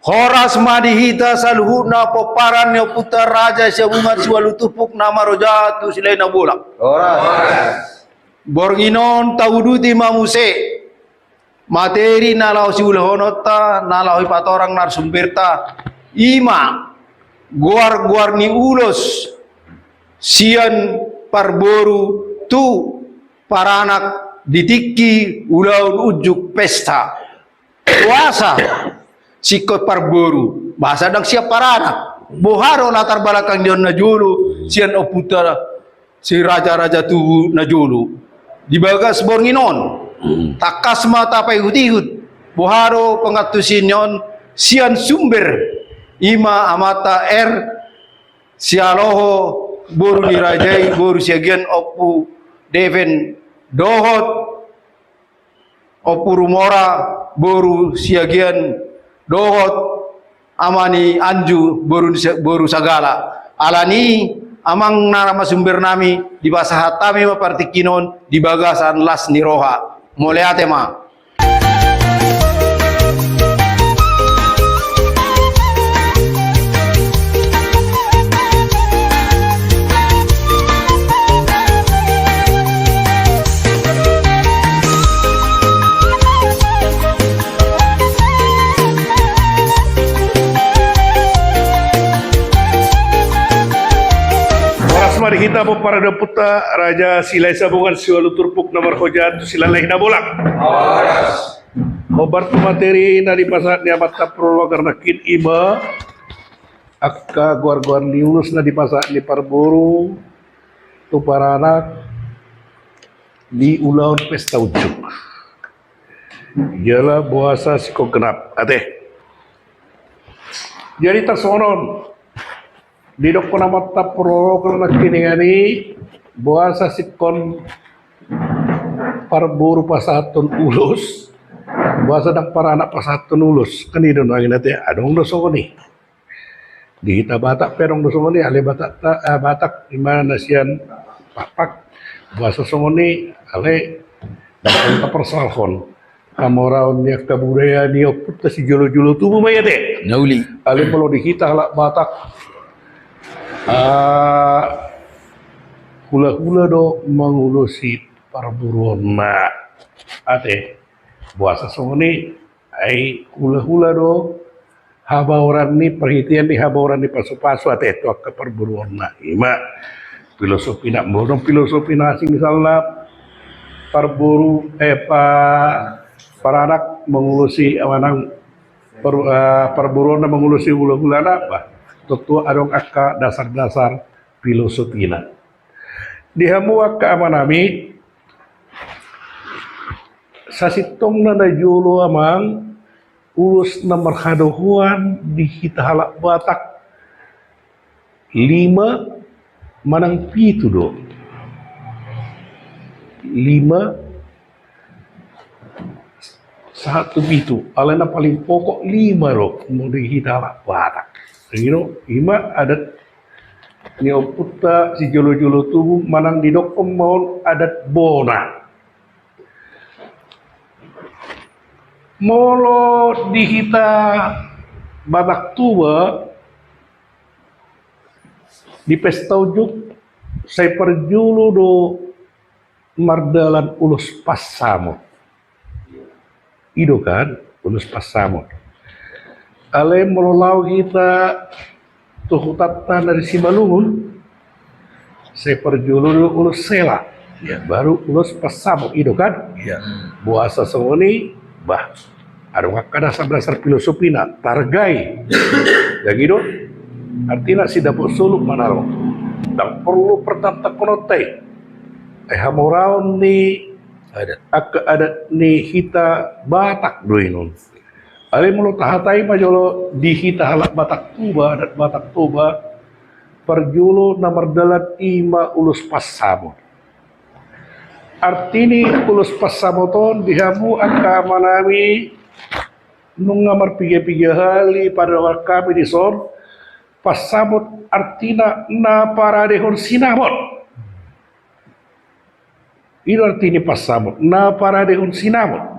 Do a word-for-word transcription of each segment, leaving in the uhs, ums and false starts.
Horas ma di hita saluhutna pomparan ni ompunta Raja Siabungan Siualu Turpuk na marhojat tu Silahi Nabolak. Horas. Borngin on tauduti ma muse materi na laho siulahononta, na laho dipatorang narsumberta, i ma goar-goar ni ulos sian parboru tu paranak di tingki ulaon unjuk pesta. Boasa singkop parboru, boasa ndang sian paranak? Boha do latar belakang ni on na jolo sian ompunta si raja-raja tubu na jolo? Di bagas borngin on, hmm, tangkas ma tapaihut-ihut boha do pangantusion ni on sian sumber, i ma amanta R Sialoho boru ni raja i, boru Siagian, Ompu Deven dohot Ompu Rumora boru Siagian dohot ama ni Anju boru ni Sa-, boru Sagala. Alani i, amang na marsumbernami, dipasahat hami ma partingkian on di bagasan las ni roha. Mauliate ma. Horas ma di hita pomparan ni ompunta Raja Silahi Siabungan Siualu Turpuk na marhojat tu Silahi Nabolak. Horas. Hombar tu materi na dipasahat ni amanta prologar nangkin, i ma angka goar-goar ni ulos na dipasahat ni parboru tu paranak di ulaon pesta unjuk. Jala boasa singkop genap, ate. Jadi tarsongon on, didokkon amanta prologar nangkiningan i, boasa singkop parboru pasahathon ulos, boasa ndang paranak pasahathon ulos. Kan i do nuaeng, ate, adong do songon i. Di hita Batak pe adong do songon i, alai Batak ta, eh, Batak i ma na sian Pakpak. Boasa songon i, alai ndang taparsoalhon. Hamoraon ni angka budaya ni ompunta sijolo-jolo tubu ma i, ate. Na uli. Alai molo di hita halak Batak, ah, hula-hula do mangulosi parboruonna, ate. Boasa songon i, ai hula-hula do habaoran ni, parhitean ni habaoran ni pasu-pasu, ate, tu angka parboruonna. I ma filosofina. Molo adong filosofi na asing, misalna parboru, eh, pa-, paranak mangulosi, manang par-, eh, parboruonna mangulosi hula-hulana, bah, tontu adong angka dasar-dasar filosofina. Di hamu angka amanami, sasintongna na jolo, amang, ulos na marhadohoan di hita halak Batak lima manang pitu do. Lima sahat tu pitu, alai na paling pokok lima do molo di hita halak Batak. Jadi do, i ma adat ni ompunta sijolo-jolo tubu, manang didokkon ma on adat bona. Molo di hita Batak Toba, di pesta unjuk, sai parjolo do mardalan ulos pansamot. I do kan, ulos pansamot. Alai molo laho hita tu hutanta na di Simalungun, sai parjolo do ulos sela. Ya. Baru ulos pansamot, i do kan? Ya. Boasa songon i, bah, adong angka dasar-dasar filosofina, targai. Jadi do, artina sidapot solu manalo. Ndang porlu partantanghononta i. Eh, hamoraon ni adat. Angka adat ni hita Batak do i non. Alai molo tahatai ma jolo di hita halak Batak Toba, adat Batak Toba, parjolo na mardalan i ma ulos pansamot. Arti ni ulos pansamot on di hamu angka amanami, nunga marpiga-piga hali padohahon hami dison, pansamot artina na paradehon sinamot. I do arti ni pansamot, na paradehon sinamot.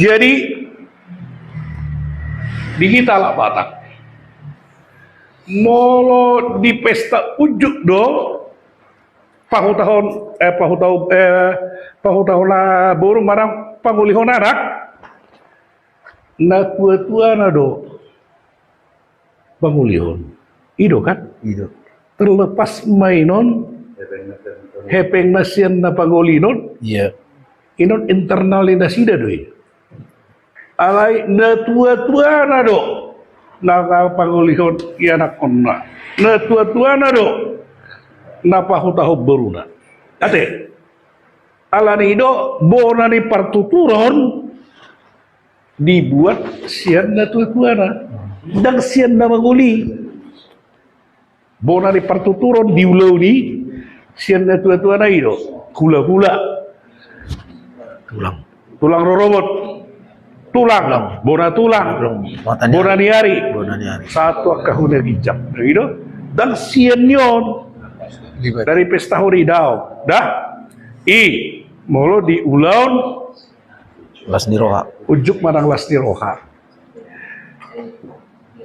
Jadi, Di hita halak Batak, molo di pesta unjuk do pahutahon, eh, pahutahon, eh, pahutahon na boru manang pangolihon anak, na tuatuana do pangolihon. I do kan? I do. Terlepas ma inon hepeng na sian na pangolihon. Iya. Inon internal ni nasida do i. Alai na tuatuana do na pangolihon ianakhonna. Na tuatuana do na pahutahon boruna. Ate. Alani i do bona ni partuturon dibuat sian na tuatuana, ndang sian na mangoli. Bona ni partuturon diulaon i sian na tuatuana i do. Hulahula. Tulang. Tulang rorobot. Tulang. Tulang. Bona tulang. Tulang. Bona ni ari. Bona ni ari. Sahat tu angka huna ginjang. I do. Ndang sian ni on. Dari pesta hori daong. Da. I. Molo diulaon las ni roha. Unjuk manang las ni roha.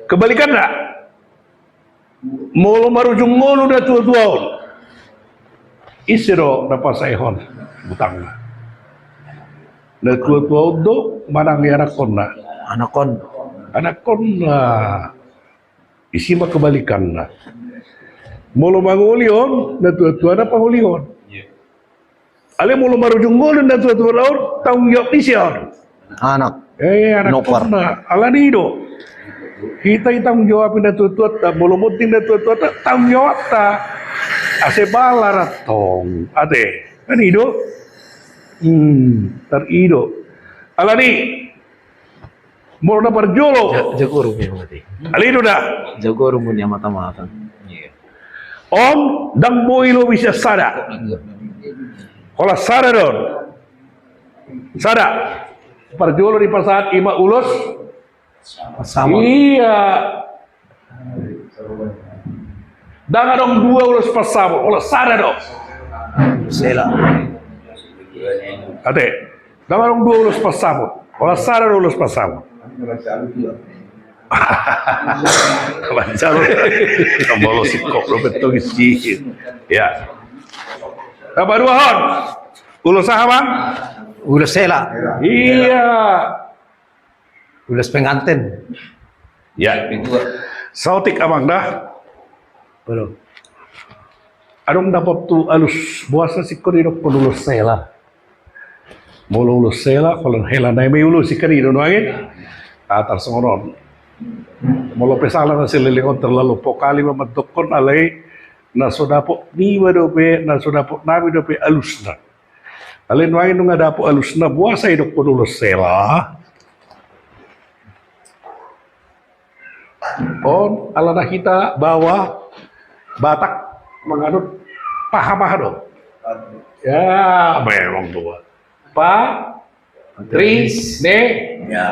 Kebalikanna. Molo marujung ngolu na tuatua on, ise do na pasaehon utangna? Na tuatua on do manang ianakhonna? Anakhon. Anakhonna. Isi ma kebalikanna. Molo mangoli on, na tuatuana pangolihon. Alai molo marujung ngolu na tuatua on, tanggung jawab ni ise on? Anak. Eh, anak. Nopar. Alani i do. Hita i tanggung jawab na tuatuanta, molo monding na tuatuanta, tanggung jawabta. Ase bala ra tong. Ate. Kan i do. Hmm, tar i do. Alani. Molo na parjolo. Ja-, jago ro memang ate. Alai do da. Jago ro mu ni amata-mata. Iya. On ndang boi lobi sian sada. Holan sada do on. Sada. Parjolo dipasahat i ma ulos. Sama. Iya. Ndang adong dua ulos pansamot, holan sada do. Sela. Ate, ndang adong dua ulos pansamot, holan sada do ulos pansamot. Manjalo. Molo singkop do pettong isi. Ya. Na paduahon. Ulos aha, Bang? Ulos sela. Iya. Ulos pengantin. Ya. Saotik, Amang, da. Belum. Adong dapot tu alus, boasa singkop didokkon ulos sela? Molo ulos sela, holan hela nai ma iulosi kan i do nuaeng. Ah, tarsongon on. Molo pe sala na saleleng on terlalu pokali ma mandokkon, alai na so dapot niba dope, na so dapot nami dope alusna. Alai nuaeng nunga dapot alusna, boasa idokkon ulos sela? On alana hita baoa Batak manganut paham aha do? Ya, memang tua. Pa, ri, ne, ya.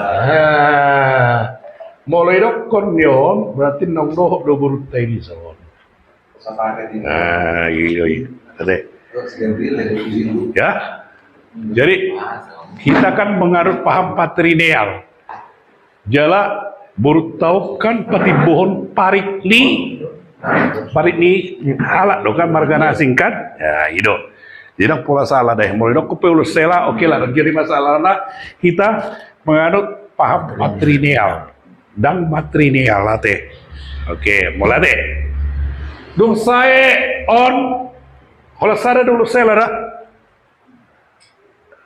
Molo idokkon ni on, berarti naung dohot do borunta i dison. Ah, iya, iya. Ate. Ya. Jadi, hita kan manganut paham patrilineal. Jala borunta on kan patimbohon parik ni, parik ni halak do kan, marga na asing kan? Ya, i do. Jadi ndang pola sala deh. Molo idokkon pe ulos sela, oke lah, ndang jadi masalah na hita manganut paham patrilineal. Ndang matrilineal, ate. Oke, molo ate. Dung sae on, holan sada do ulos sela da.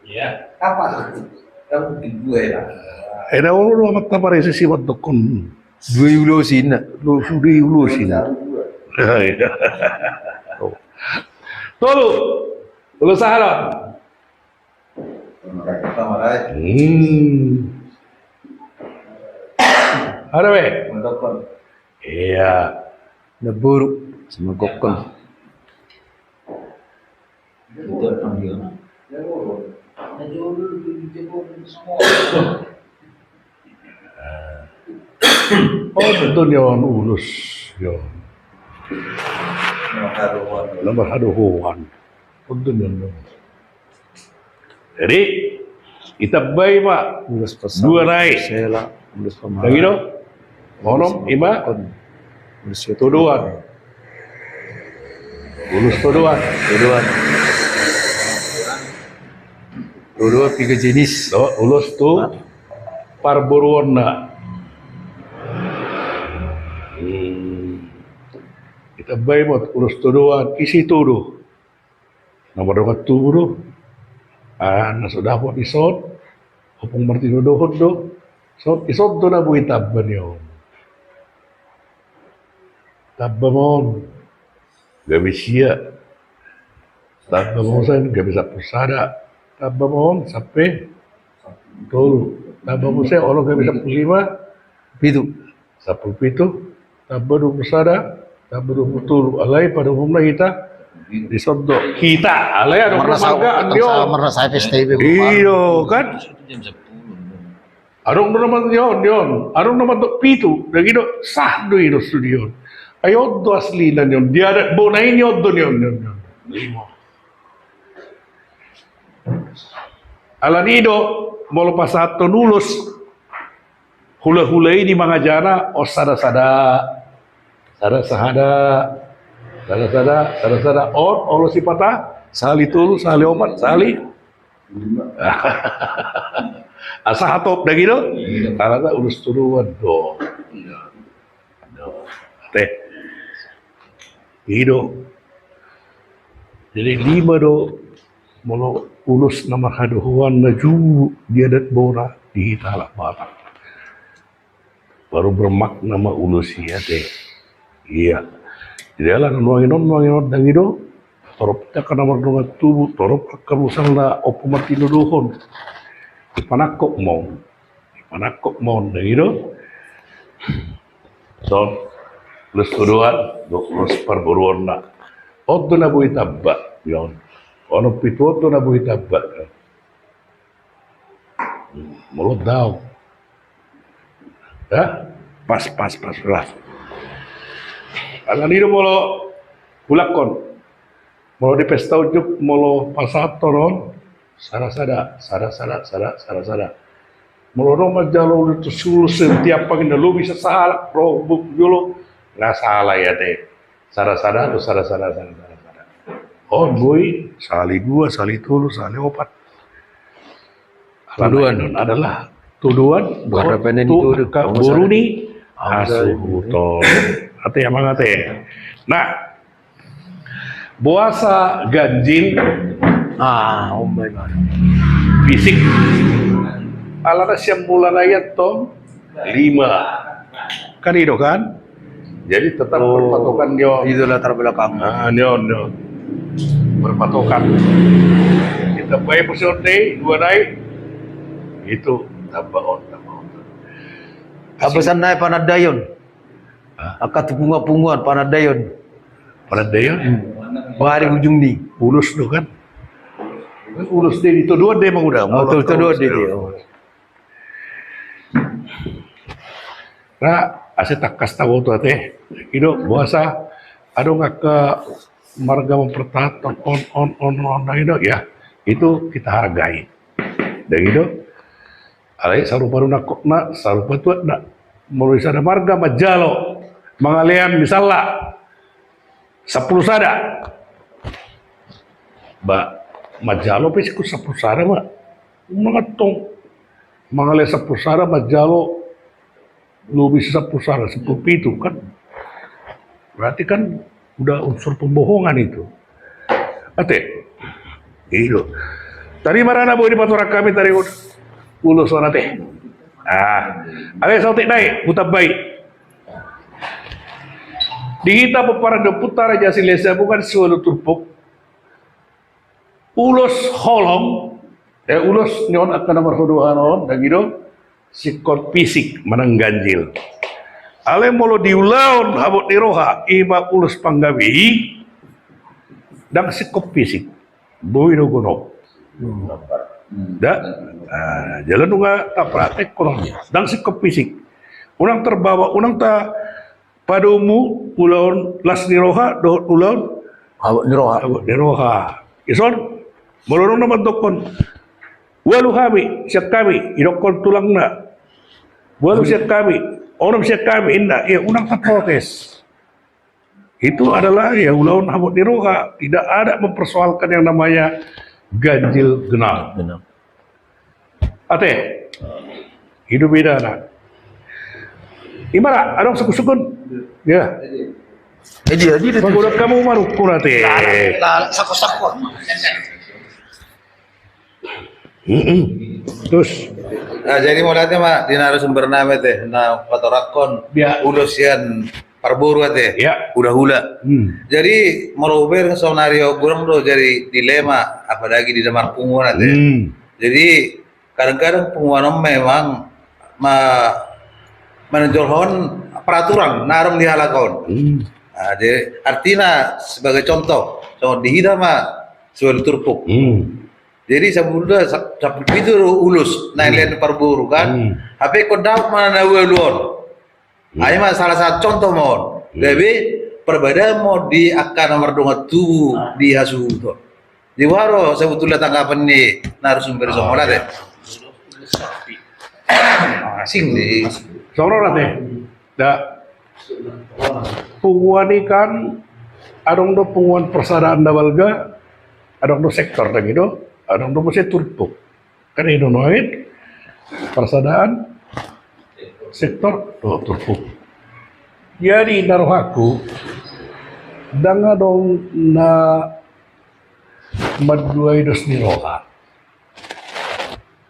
Iya. Apa? Kan mungkin dua ya. Eda olo do amanta parese si mandokkon. Dua ulos i na. Dua ulos i na. Iya. Tolu. Ulos aha do? Hmm. Ada be? Iya. Na boru. Sama gokkon. Oh, betul ya, on ulos ya. Nomor hadohoan. Betul ya. Jadi, ditambai ma ulos pasamot, dua nai. Sela, ulos pamaharan. Lagi do? Onom, ima. Ulos todoan. Ulos todoan. Todoan. Todoan piga jenis. Do, ulos tu parboruonna. Hmm. Ditambai ma ulos todoan, ise ito do? Na mardongan tubu do. Ah, na so dapot dison, ompung martinodohon do. Dison, dison do na boi tamba ni on. Tamba ma on gabe sia. Tamba ma on gabe sampulu sada. Tamba ma on sampe tolu. Tamba ma on onom gabe sampulu lima. Pitu. Sampulu pitu, tamba dua pulu sada, tamba dua pulu tolu. Alai pada umumna hita dison do. Hita, alai adong do marga, sa-, andon. Marga sa F S T B. Iyo, kan? Adong do na mandok, andon. Adong do na mandok pitu, dang i do, sah do i do sude on. Ai on do aslina ni on, di adat bona i ni on do ni on, ni on, ni on. Alani do, molo pasahathon ulos, hula-hula i di mangajana, on sada-sada, sada-sada, sada-sada, sada-sada, on, olo sipata, sahali tolu, sahali opat, sahali. Asa hatop dang i do? Alana ulos todoan do. Ate. I do. Jadi lima do molo ulos na marhadohoan na jubu di adat bona di hita halak Batak. Baru bermakna ma ulos i ate. Iya. Jadi ala na nuaeng on, nuaeng on dang i do. Torop angka na mardongan tubu, torop angka misalna ompung martinodohon. Panangkok ma on. Panangkok ma on dang i do. Dison, ulos todoan, do ulos parboruonna. On do na boi tamba, ya on. Onom pitu on do na boi tamba. Molo dao. Ya, pas, pas, pas, pas. Alani do molo hulangkon. Molo di pesta unjuk, molo pasahathon on, sada-sada, sada-sada, sada, sada-sada. Molo adong manjalo ulos tu solu setiap pagi na lobi sasahalak, ro, buk, jolo, nga salah i ate. Sada-sada, tu sada-sada, sada-sada, sada. On boi, sahali dua, sahali tolu, sahali opat. Todoan. Alana on adalah todoan, bukan dohot repenan tu itu, angka boru ni hasuhuton. Ate, amang ate. Nah, boasa ganjil? Ah, ombai mana? Fisik. Alana sian mulana i antong lima. Kan i do kan? Jadi tetap berpatokan ni on. Itu latar belakang. Ah, ni on, ni on. Berpatokan. Ditambai muse on dei, dua nai. Itu tamba on, tamba on. Abasan nai panandaion. Hah? Angka tu punguan-punguan panandaion. Panandaion? Hmm. Bah, di ujung ni. Ulos do kan? Ulos dei, di todoan dei emang udah. Oh, todoan dei. Nah, asa tangkas taboto ate. I do, boasa adong angka marga mempertahankan on, on, on, on, on, i do, ya, itu kita hargai. Dang i do. Alai sarupa do nangkokna, sarupa tuatna. Molo sada marga manjalo mangalean misalna sampulu sada. Ba, manjalo pe singkop sampulu sada ma. Mangan tong. Mangalean sampulu sada manjalo lobi sampulu sada, sampulu pitu kan. Berarti kan udah unsur pembohongan itu. Ate. I do. Tadi marana boi dipatorang hami tadi ulos on ate. Ah, ale saotik nai, hutambai. Di hita pomparan ni Ompunta Raja Silahisabungan siwalu turpuk. Ulos holong, eh, ulos ni on angka na marhadohoan on, dang i do, singkop fisik manang ganjil. Alai molo di ulaon habot ni roha, ima ulos panggabean, dang singkop fisik. Boi do gonop. Da? Ah, jala nunga tapraktek konon. Dang singkop fisik. Unang terbawa, unang ta padomu ulaon las ni roha dohot ulaon habot ni roha. Habot ni roha. Ison, molo adong na mandokkon, ualu hami, sian hami, idokkon tulangna. Ualu sian hami. Onom sian hami, inna, ya, unang taprotes. Itu adalah, ya, ulaon habot ni roha. Tidak ada mempersoalkan yang namanya ganjil genap. Genap. Ate, i do bedana. Ima ra, adong sungkunsungkun. Ya. Jadi, jadi, magodang hamu marukku, ate. Sako-sako. Mm-mm. Terus. Nah, jadi mauliate ma di narasumber nami, ate, na patorangkon, ya, ulos sian parboru, ate. Ya. Hulahula. Hmm. Jadi molo hubereng saonari on, godang do jadi dilema, apalagi di na marpunguan, ate. Hmm. Jadi kadang-kadang punguan on memang ma-, manjolhon peraturan na adong di halak on. Hmm. Nah, jadi artina sebagai contoh, contoh di hita ma siualu turpuk. Hmm. Jadi sabodona sa-, sampulu pitu do ulos na, hmm, dilean parboru, kan? Hmm. Hape ingkon dapot ma na ualu on. Hmm. Ai ma salah satu contoh ma on. Hmm. Gabe parbadaan ma on di angka na mardongan tubu di hasuhuton. Di boha do sebetulna tanggapan ni narasumber i, songon, oh, ate? Asing di. Songon on, ate. Da. Punguan i kan adong do punguan parsadaan na balga, adong do sektor, dang i do, adong do muse turpuk. Kan i do nuaeng, parsadaan, sektor, dohot turpuk. Jadi na rohangku, dang adong na manduai dos ni roha.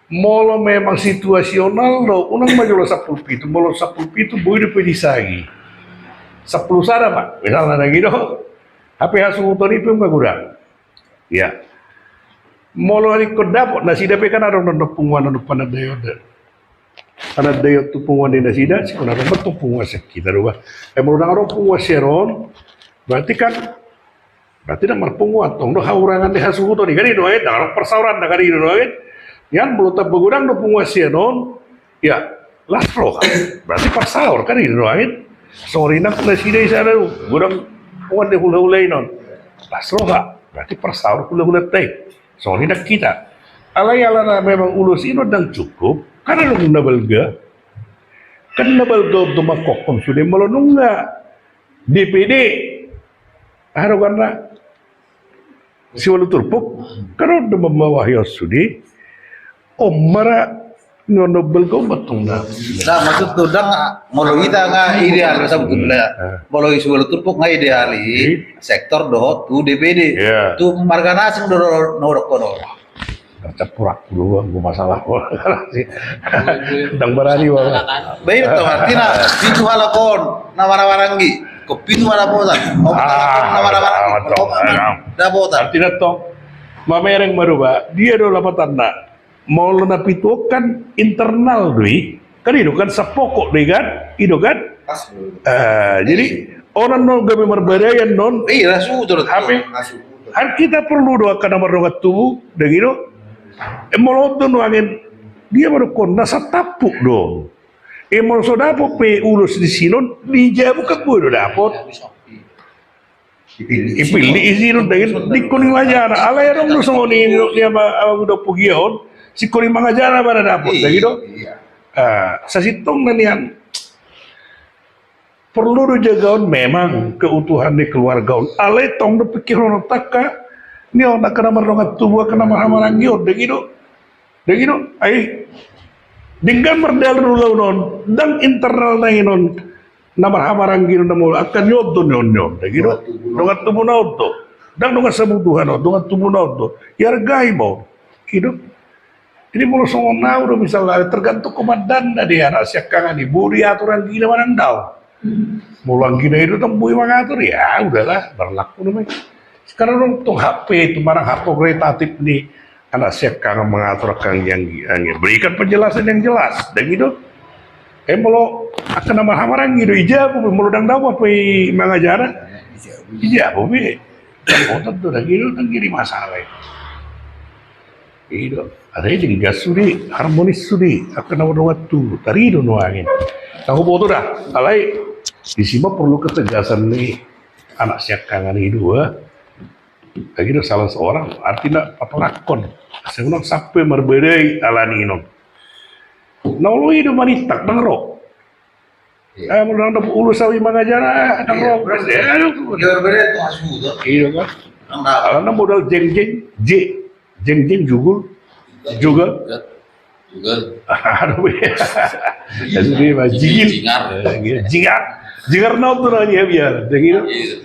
Molo memang situasional do, unang ma jolo sampulu pitu, molo sampulu pitu boi dope disagi. Sampulu sada ma, misalna, dang i do. Hape hasuhuton i pe magodang. Ya. Molo ingkon dapot nasida pe, kan adong do punguan on panandaion da. Panandaion tu punguan ni nasida, ingkon adong ma tu punguan sian hita do, bah. Eh, molo dang adong punguan sian on, berarti kan, berarti dang marpunguan, tong do haurangan ni hasuhuton i, kan i do, eh, dang adong parsaoran da, kan i do, eh. Nian molo tamba godang do punguan sian on, ya, las roha. Berarti parsaor, kan i do nuaeng. Songon i nang nasida i sada do, godang punguan ni hulahula i non. Las roha, berarti parsaor hulahulanta i. Songon i nang hita. Alai alana memang ulos i non dang cukup, kan adong na balga. Kan na balga on do mangkophon sude molo nunga D P D. Aha do goarna? Siualu turpuk, kan on do mambawahi on sude. On ma ra, ni on do balga on ma tong da. Nah, maksudhu dang, molo hita nga ideal sabetulna. Eh. Molo siualu turpuk nga ideal i, eh, sektor dohot tu D P D. Iya. Tu marga na asing do, do, do, do, do. Campur aku do, gua masalah. Dang barani, bah. Baik, tong, artina pitu halak on na marhahamaranggi. Ko pitu ma dapotan. Opat halak on na marhahamaranggi. Ah, opat ma dapotan. Artina tong, mamereng ma do, bah. Dia do lapatanna. Molo na pitu on kan internal do i. Kan i do kan, sapokok do i kan? I do kan? Pas. Eh, jadi onan non gabe marbadaian non. Iya, lasu do. Hape, lasu. Kan hita porlu do angka na mardongan tubu, dang i do. Eh, molo on do nuaeng, dia ma dohonon na satampuk do. Eh, molo so dapot pe ulos disi non, di jabu kan boi do dapot. Ipillit, ipillit disi non, dang i do, dingkon imangajana. Alai adong do songon i, ni ama, ama Uda Pugia on, singkon imangajana ma na dapot, dang i do. Iya. Ah, sasintongna nian. Porlu do jagaon memang keutuhan ni keluarga on. Alai tong do pingkiron on tangkas ni on angka na mardongan tubu, angka na marhahamaranggi on, dang i do. Dang i do, ai denggan mardalan ulaon on, dang internal na i non na marhahamaranggi on, na molo angka ni on do, ni on, ni on, dang i do. Dongan tubu na on do. Dang dongan sabutuhan on, dongan tubu na on do. Ihargai ma on. I do. Jadi molo songon au do misalna, tergantung komandanna do i, anak siangkangan i, boi diatur anggina manang daong. Molo anggina i do tong boi mangatur, ya udahlah, berlaku nama i. Sekarang dong tong H P itu, manang hak prerogatif ni anak siangkangan mangatur angka anggi-, anggi-, berikan penjelasan yang jelas, dang i do. Eh, molo angka na marhahamaranggi do, i jabu be, molo dang daong pe imangajana, i jabu be. Otot do, dang i do, dang jadi masalah i. I do, alai denggan sude, harmonis sude angka na mardongan tubu, tarido nuaeng. Tahu boto da, alai disi ma porlu ketegasan ni anak siangkangan i dua. Lagi do salah seorang, artina patorangkon. Asa unang sampe marbadai alani i non. Na olo i do manintak, dang ro. Iya. Ah, molo ndang dapot ulos au i mangajar, ah, ndang ro. Iya, bener. Iya, kan? Alana modal jeng-jeng, je. Jeng-jeng, jugul, jugal. Jugal. Aduh, iya. Jadi, Mas, jigil. Jingar. Eh, iya, jingar. Jingar na on tu na dia biar, jeng itu. Iya.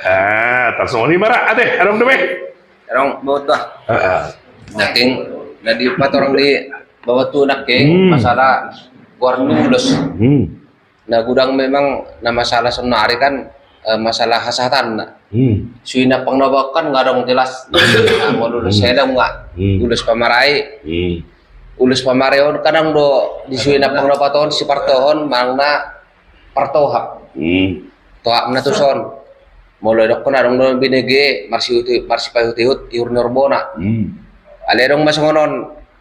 Ah, tarsongon i ma ra, ate, adong dope. Adong, boto ah. Ah, ah. Nangkin, na dipatorang di bawah tu nangkin, hmm, masalah goar ni ulos. Hmm. Na godang memang na masalah saonari kan, eh, masalah hasahatanna. Hmm. Suhi na pangnabakan nga adong jelas. Nah, molo ulos, hmm, sedang nga. Hmm. Ulos pamarai. Hmm. Ulos pamarai on kadang do di suhi na pangnabakan on, sipartohon manang na partohap. Hmm. Tohapna tuson. Molo didokkon adong do binege marsihuti-, marsipahutihut ihur ni orbona. Hmm. Alai adong ma songon on.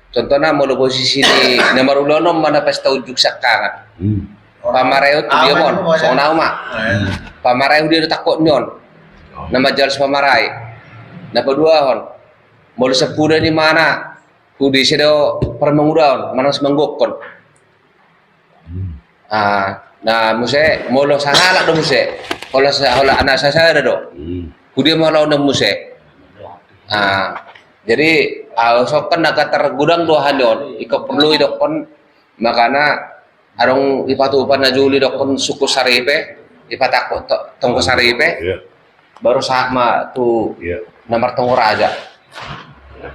Contohna molo posisi ni na marulaon on ma na pesta unjuk siangkangan. Hmm. Pamarai on tu dia ma on, songon au ma. Hmm. Pamarai tu dia do tangkok ni on. Oh. Na manjalo sipamarai. Na paduahon. Molo sapuda ni mana, tu dia ise do parmangudaon, manang simanggokkon. Hmm. Ah, na muse, molo sahalak do muse. Holan sa-, holan anak sasada do. Hmm. Tu dia ma holan on muse. Ah, jadi, ah, songon na gatar godang do aha ni on. Ingkon porlu didokkon, makana adong dipatupa na jolo didokkon sungkun saripe, dipatangkok to-, tonggo saripe. Iya. Baru sahat ma tu, iya, na martonggo raja.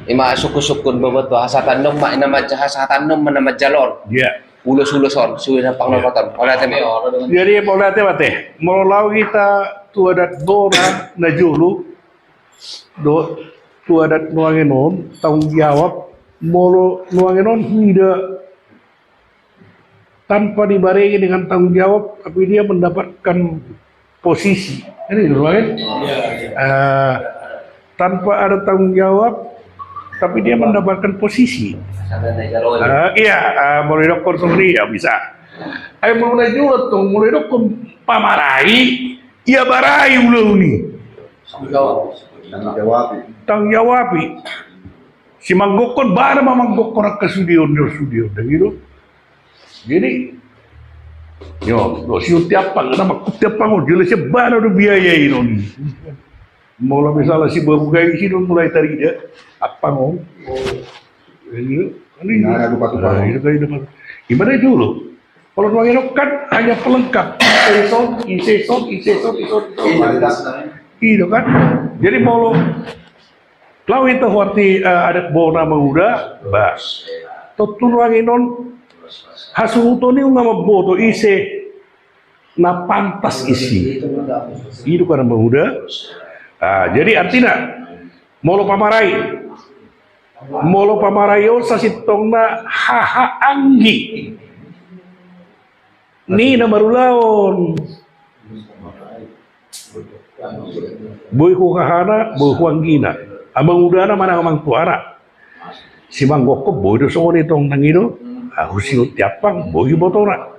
Ima sungkun-sungkun boboto hasahatan on ma, na manjalo hasahatan on ma na manjalo on. Iya. Ulos-ulos on, suhi na pangnabakan on. Iya. Mauliate ma. Jadi, mauliate ma, ate. Molo laho hita tu adat bona na jolo, dohot tu adat nuaeng on, tanggung jawab, molo nuaeng on hida tanpa dibarengi dengan tanggung jawab, tapi dia mendapatkan posisi. Kan gitu, kan? Iya, iya. Eh, tanpa ada tanggung jawab, tapi dia mendapatkan posisi. Sampai naik jalur. Eh, iya, eh, molo didokkon songon i, ya bisa. Ai molo na jolo tong, molo didokkon pamarai, ia barai ulaon i. Tanggung jawab. Tanggung jawab i. Simanggokkon, bana ma manggokkon angka sude on, sude on, ndang i do. Jadi, yo, do, sihut ni ampang, na mangkut ni ampang on, jelas ia bana do biaya i on. Molo misalna si babu gai si do mulai tarida ampang on. Jadi, kan i do. Nah, ada dupa-dupa. Nah, i do kan i do. Ima na jolo. Molo nuaeng on kan hanya pelengkap. Ise son, ise son, ise son, ise son, ise son. Formalitas namanya. I do kan. Jadi molo laho hita tu, eh, adat bona manguda, ba. Tontu nuaeng on hasuhuton i nunga mamboto ise na pantas isi. I do kan manguda. Ah, jadi artina molo pamarai. Molo pamarai on sasintongna haha anggi ni na marulaon. Boi hu hahana, boi hu anggina. Amang udana manang amang tuana. Simanggokkon boi do songon i tong nang i do. Ahu sihut ni ampang boi botona.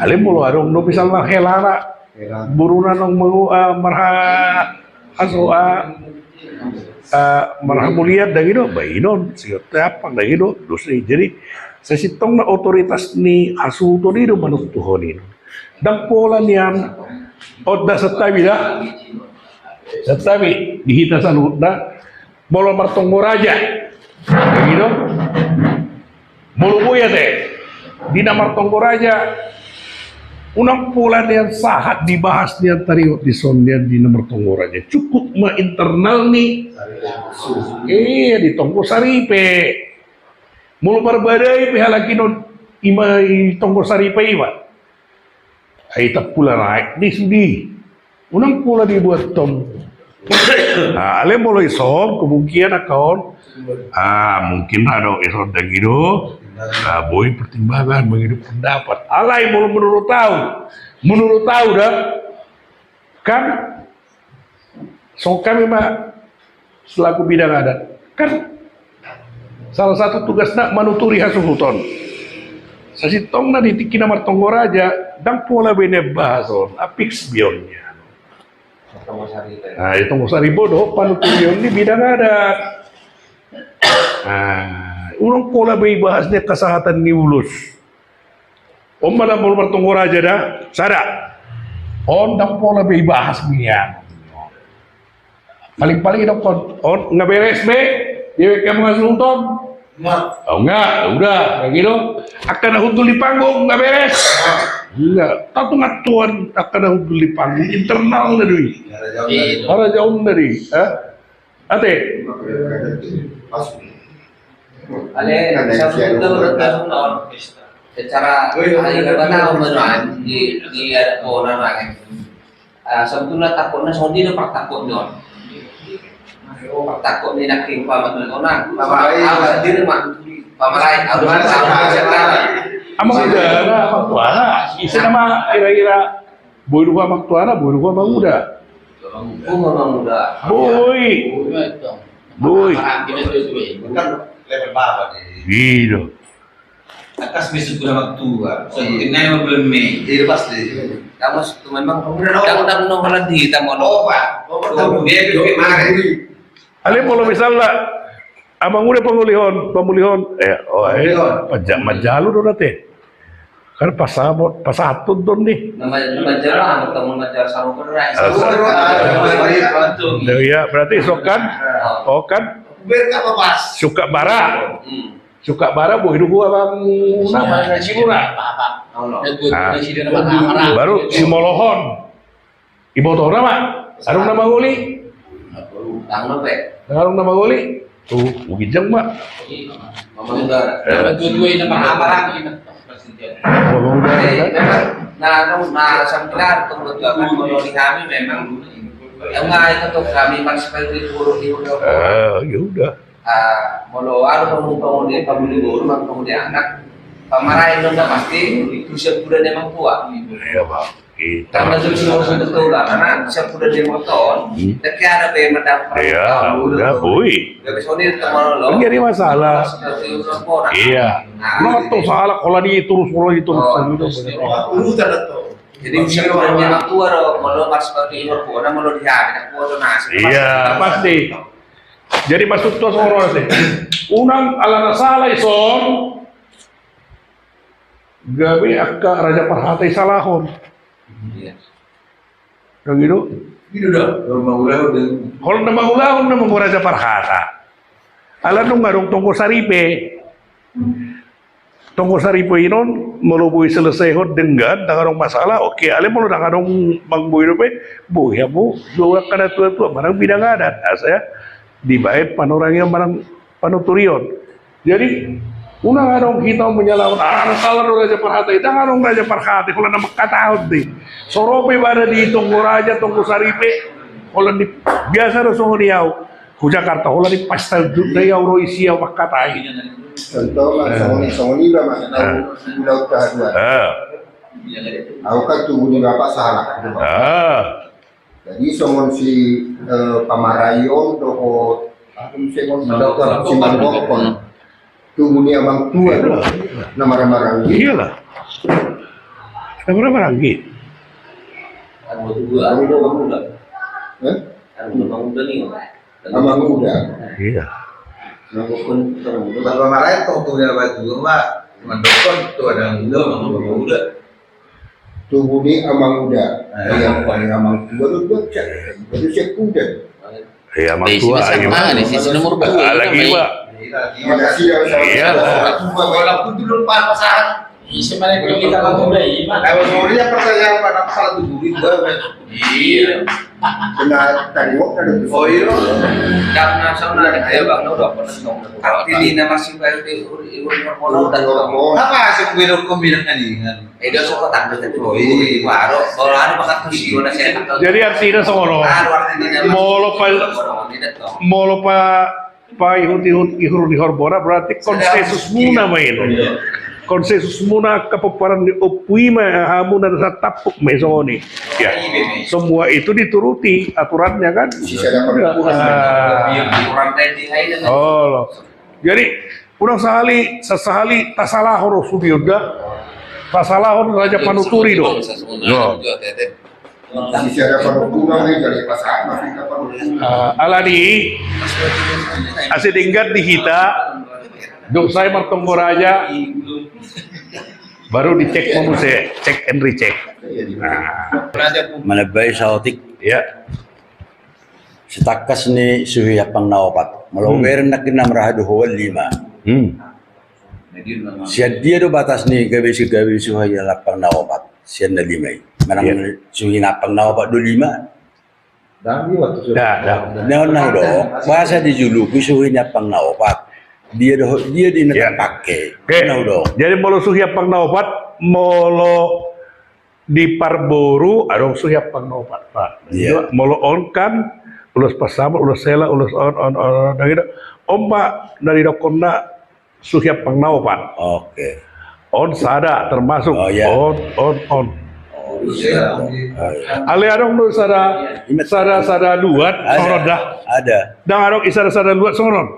Alai molo adong do misalna helana, helana. Boruna nang mangu-, ah, marha-, aso, ah, ah, marhamulian ndang i do, ba i non, sihut ni ampang ndang i do, dos i. Jadi, sasintongna otoritas ni hasuhuton i do manontuhon i. Ndang pola nian, on da santabi da. Santabi, di hita saluhutna, molo martonggo raja. Begitu. Molo boi ate. Di na martonggo raja. Unang pola nian sahat dibahas nian taringot dison nian di na martonggo raja. Cukup ma internal ni. Iya, di tonggo saripe. Molo parbadai pe halak i non ima i tonggo saripe ima. Ai tampulana aek do i sude. Unang pola dibuathon. Ah, alai molo ison, kemungkinan angka on. Ah, mungkin adong ison ndang i do. Ah, boi pertimbangan, mangido pendapat. Alai molo menurut au. Menurut au da. Kan songon hami ma selaku bidang adat. Kan salah satu tugasna manuturi hasuhuton. Sasintongna di tingki na martonggo raja, ndang pola be na bahas on, apik be on. Nah, i tonggo saripe do panuturion ni bidang adat. Nah, unang pola be ibahas ni kesehatan ni ulos. On ma ndang pola martonggo raja da, sada. On ndang pola be ibahas nian. Paling-paling idokkon, on nga beres be, dia be kamu nga suhuton. Nga. Oh, nga, udah, kayak gitu. Angka na hundul di panggung nga beres. Nga, tau tu nga tuan, angka na hundul di panggung, internal na doi. Harajaon na doi, ha? Ate. Ale, secara hari kata tahu mana di di ada orang lain. Ah, sebetulna tangkokna songon dia do partangkok ni on. Partangkok ni nangkin umpama tu sonang, umpama au sandiri ma, umpama lain, au sandiri ma. Amang uda, amang tuana, ise nama ira-ira boi do amang tuana, boi do amang uda. Oh, amang uda. Boi. Boi. Kan level baba jadi. Gitu. Atas be suku na martua, so tinggal ma belum me. Iya, pasti. Kamu suku memang pemuda, no? Kamu tak no malah di kita mau. Oh, Pak. Oh, Pak. Dia ke mare. Ale molo misalna amang uda pangulihon, pamulihon. Eh, oh, eh. Pamulihon. Paja-, manjalu do ate. Kan pasabot, pasatut do ni. Nama, nama jalan, atau nama jalan sama berai. Ah, sama berai. Iya, berarti sok kan? Oh. Oh, kan? Berka apa, Mas? Suka bara. Hmm. Suka bara boi do amang, nama na jibura. Baru simolohon. Iboto nama. Adong nama ngoli. Adong nama ngoli. Tu Bugijang ma. Amang uda. Dua-dua ini amang uda. Nah, nah, sambil tu molo di kami memang. Yang lain tu kami masih perlu diurut-urut. Ah, ya udah. Ah, molo adong pangoli, pangoli boru, pangoli anak, pamarai do na pasti tu siapudan ni amang tua. Iya, Bang. Karena tu siapudan ni amang tua on, tapi ada pe mandang. Iya, udah, boi. Gabe songon i do molo. Kan jadi masalah. Iya. Nah, tu salah, kalau diturus, kalau diturus. Urutan tu. Jadi siapudan ni amang tua do, molo pas seperti itu, molo di hari, tua do nasi. Iya, pasti. Jadi maksud tu songon on ate. Unang ala na sala ison. Gabe angka raja parhata isalahon. Iya. Kan gitu? Gitu dah. Kalau mau ulang, kalau mau ulang, mau raja parhata. Ala nunga adong tonggo saripe. Tonggo saripe i non, molo boi selesaihon denggan, ndang adong masalah, oke, ale molo ndang adong mangboi dope, boi hamu, dua angka na tua-tua, manang bidang adat, asa ya, dibaen panorangion manang panuturion. Jadi, unang adong hita on menyalahkan, ah, salah do raja parhata, ndang adong raja parhata, holan na mangkatahon do i. So ro pe ibana di tonggo raja, tonggo saripe, holan di, biasa do songon i au. Hu Jakarta, holan di pasta jut na i au ro isi au mangkatai. Contoh ma, songon i, songon i ba ma, au, au tahaduan. Au kan tubu ni bapak Sahalak. Jadi songon si, eh, pamarai on dohot, apa muse on, si mandokkon. Tubu ni amang tua do na marhaha-maranggi. Iyalah. Na marhaha-maranggi. Amang uda. Hah? Amang uda ni. Amang uda. Iya. Amang uda. Bapak marai tong tu dia baju, Pak. Mandokkon tu ada amang uda, amang uda. Tubu ni amang uda. Yang paling amang tua do, baru siap uda. Iya, amang tua, iya. Lagi, Pak. Iya. Walaupun dulu, Pak, pasaran. Isi mana itu kita langsung deh, Iman. Kalau sorenya percaya pada salah tuh guru gua. Iya. Benar, tadi gua ada tuh. Oh, iya. Karena sama ada kayak Bang Nur, apa namanya? Tapi di nama si P L T U, Ibu Nurmono, dan apa sih, gue dong, gue bilang tadi, kan? Eh, dia suka takut, tapi, oh, iya. Baru, kalau ada bakat tuh, si Iwan, saya takut. Jadi artinya songon on. Baru artinya. Molo pa, molo pa, paihut-ihut ihur ni horbona, berarti konsensusmuna ma i. Konsensusmuna angka pomparan ni ompu i ma, hamuna na satampuk ma i songon i. Ya. Semua itu dituruti aturannya kan? Ah. Oh, lo. Jadi, unang sahali, sasahali tasalahon do sude on da. Tasalahon raja panuturi do. Yo. Ah, alani, asa denggan di hita, dung sae martonggo raja, Baru dicek ma muse, check and recheck. Nah. Manambai saotik. Ya. Sitangkas ni suhi ampang na opat. Molo hmm. Bereng nangkin na maraha do hoan lima. Hmm. Sian dia do batas ni gabe si gabe suhi ampang na opat. Sian na lima i. Manang iya. Suhi ampang na opat do lima. Dah, dah. Nah, nah, dong. Bahasa di julu, suhi ampang na opat. Dia do, dia di na ya. Pake. Oke. Nah, dong. Jadi molo suhi ampang na opat, molo di parboru, adong suhi ampang na opat, Pak. Iya. Molo on kan, ulos pasamot, ulos hela, ulos on, on, on, on, gitu. On, Pak, dari dokonna, suhi ampang na opat. Oke. On sada termasuk. Oh, iya. On, on, on. Oh, iya. Alai adong do sada, sada, sada luat, songon on dah. Ada. Ndang adong i sada, sada luat, songon on.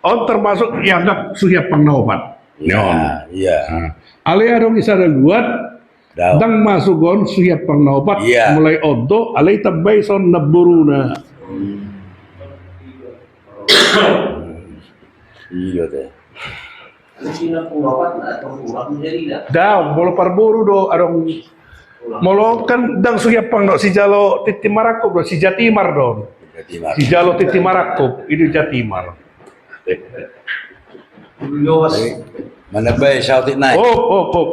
On termasuk ianggap suhi ampang na opat. Nah, iya. Nah. Alai adong i sada luat, ndang masuk on suhi ampang na opat. Iya. Mulai on do, alai tambai songon namboruna. Hmm. Iya deh. Daong, molo parboru do, adong. Molo kan ndang suhi ampang do, sijalo tintin marangkup do, si Jatimar do. Jatimar. Sijalo tintin marangkup, i do Jatimar. Manambai saotik nai. Op, op, op.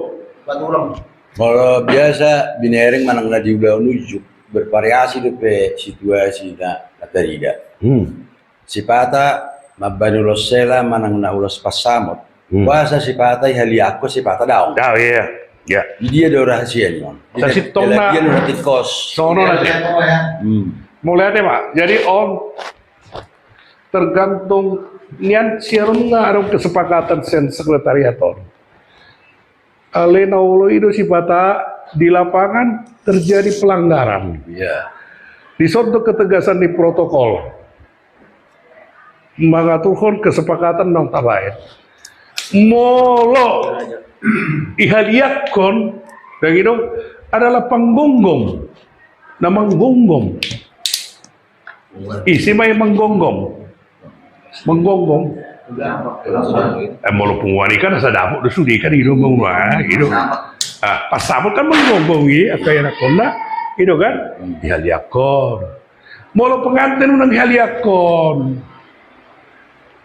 Molo biasa binereng manang na di ulaon unjuk, bervariasi dope situasi na, na tarida. Hmm. Sipata mambaen ulos hela manang na ulos pansamot. Hmm. Boasa sipata i haliangkon, sipata daong. Daong, iya. Iya. Dia do rahasia ni on. Sasintongna dia do na tingkos. Songon on aja. Hmm. Mauliate ma. Jadi on tergantung nian sian on nga adong kesepakatan sian sekretariat on. Alai na olo i do sipata di lapangan terjadi pelanggaran. Iya. Dison do ketegasan ni protokol. Mangaturhon kesepakatan naung tabaen. Molo ihaliangkon, dang i do adalah panggonggom. Na manggonggom. Ise ma i manggonggom. Manggonggom. Eh, molo punguan i kan asa dapot do sude kan i do manggonggom, i do. Ah, pansamot kan manggonggom i, angka ianakkonna, i do kan? Ihaliangkon. Molo pengantin unang ihaliangkon.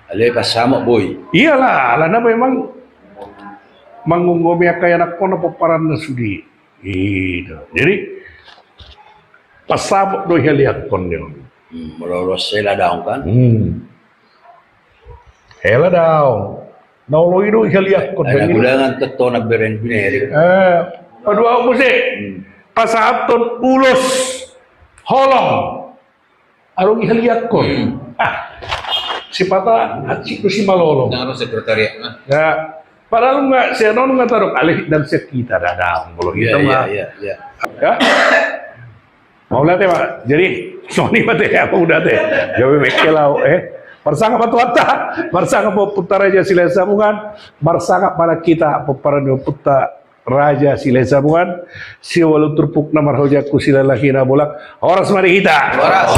Alai pansamot boi. Iyalah, alana memang manggonggomi angka ianakkonna pomparanna sude. I do. Jadi pansamot do ihaliangkon ni on. Hmm, molo ulos hela daong kan? Hmm. Hela daong. Na olo i do ihaliangkon. Ai na gulangan tettona bereng binereng. Eh, paduahon muse. Hmm. Pasahathon ulos holong. Adong ihaliangkon. Hmm. Ah, sipata hansit do simalolong. Ndang adong sekretariat, nah. Ya. Padahal nga sian on nga tadok alai ndang sian hita, ndang adong molo hita nga. Iya, iya, iya. Ya. Mauliate ma. Jadi songon i ma te, mauliate. Jadi mengkel au, eh. Marsangap ma Tuhanta, marsangap ma Ompunta Raja Silahisabungan, marsangap ma hita pomparan ni Ompunta Raja Silahisabungan, siualu turpuk na marhojak tu Silalahi Nabolak. Horas ma di hita. Horas.